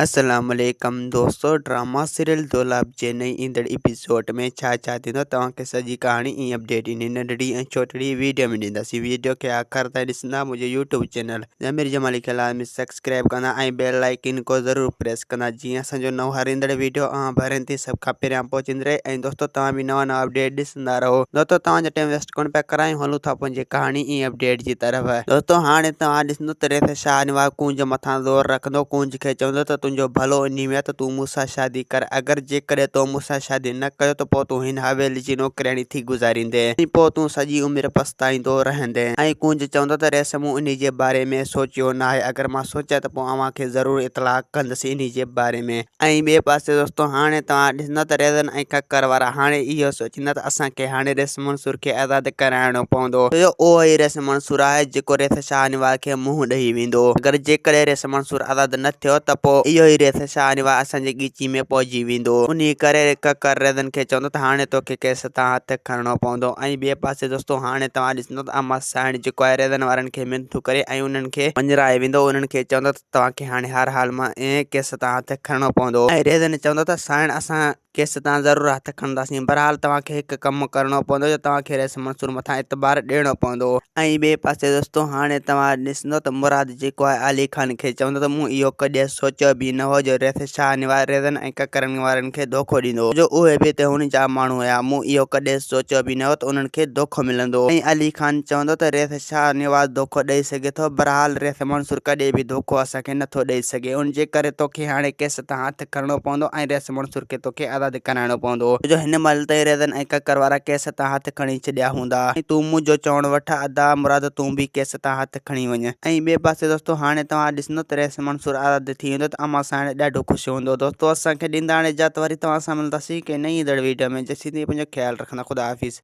السلام عليڪم دوستو ڊراما سيريل دولاب جي نئين ايندڙ ايپيسوڊ ۾ ڇا ڇا ٿيندو توهان کي سڄي ڪهاڻي ۽ اپڊيٽ انهي ننڍڙي ۽ ڇوٽڙي ويڊيو ۾ ڏينداسين ويڊيو کي آخر تائين ڏسندا منهنجو يوٽيوب چينل ضمير جمالي کي لازمي سبسڪرائب ڪندا ۽ بيل آئيڪن کو ضرور پريس ڪندا جيئن اسان جو نئون هر ايندڙ ويڊيو اوهان ڀرين تي سڀ کان پهريان پهچندي رهي ۽ دوستو توهان به نوان نوان اپڊيٽ ڏسندا رهو دوستو توهان جو ٽائيم ويسٽ ڪونه پيا ڪرايون هلون ٿا پنهنجي ڪهاڻي ۽ اپڊيٽ جي طرف. دوستو هاڻي توهان ڏسندو ته ريس شاهنواز ڪونج مٿان زور رکندو ڪونج کي چوندو ته تنهنجو ڀلو انهي ۾ آهي ته تون مون سان شادي ڪر اگر جيڪڏهن تو مون سان شادي نه ڪيو ته پوء تون هن حويلي جي نوڪرياڻي ٿي گذاريندين ۽ پوء تون سڄي عمر پڇتائيندو رهندين ۽ ڪونج چوندو ته ريس مون انهي جي باري ۾ سوچيو ناهي اگر مان سوچيان ته پوء اوهان کي ضرور اطلاع ڪندس انهي جي باري ۾. ۽ ٻئي پاسي دوستو هاڻي توهان ڏسندا ته ريزن ۽ ڪڪر وارا هاڻي اهو سوچيندا ته اسان کي هاڻي ريس منصور کي آزاد ڪرائڻو پوندو ڇو جو اهو ئي ريس منصور آهي جيڪو ريس شاهنواز کي منهن ڏئي ويندو اگر جيڪڏهن ريس منصور آزاد نه ٿيو ته پوء اهو ئي ريس شاهنواز اسان جي ڳچي ۾ پئجي ويندو انهي ڪري ڪڪر ريزن کي چوندو ته هاڻي توکي ڪيس تان هٿ کڻڻو پوندو ۽ ٻئي پاسي دوستو هاڻي توهان ڏسندو ته امان سائڻ جيڪو آهي ريزن وارن کي منٿون ڪري ۽ انهن کي مڃرائي ويندو انهن کي چوندو ته توهان کي هاڻي هر حال مان انهيء ڪيس تان هٿ کڻڻو پوندو. ۽ ريزن چوندو ته سائڻ اسان ڪيس تان ضرور هٿ کڻنداسين. بهرحال توهان کي هڪ ڪم ڪرڻو پوندو جو توهان کي رئيس منصور مٿان اعتبار ڏيڻو پوندو. ۽ ٻئي پاسي دوستو هاڻي توهان ڏسندو ته مراد جيڪو آهي علي خان کي چوندو ته مون اهو ڪڏهن سوچيو به نه هو جو رئيس شاهنواز ريزن ۽ ڪڪرن وارن کي دوکو ڏيندو جو اهي به ته هن جا ماڻهو هيا مون اهو ڪڏهن سوچيو به نه هو ته انهن کي دوکو ملندو. ۽ علي خان چوندو ته رئيس شاهه نواز دوکو ڏئي سگهي ٿو، بھرحال ريس منصور ڪڏهن به دوکو اسان کي نٿو ڏئي سگهي، ان جي ڪري توکي هاڻي ڪيس تان هٿ کڻڻو پوندو ۽ ريس منصور کي توکي آزاد ڪرائڻو پوندو، ڇو جو هن مهل تائين ريزن ۽ ڪڪر وارا ڪيس تان هٿ کڻي ڇڏيا هوندا ۽ تون منهنجو چوڻ وٺ ادا مراد تون به ڪيس تان هٿ کڻي وڃ. ۽ ٻئي پاسي دوستو هاڻي توهان ڏسندو ته ريس منصور آزاد ٿي ويندو ته امان سانئڻ ڏاڍو خوش هوندو. دوستو اسان کي ڏيندا هاڻي اجازت وري توهان سان ملنداسين ڪنهن نئين ايندڙ ويڊيو ۾ جيسين تائين پنهنجو خيال رکندا خدا حافظ.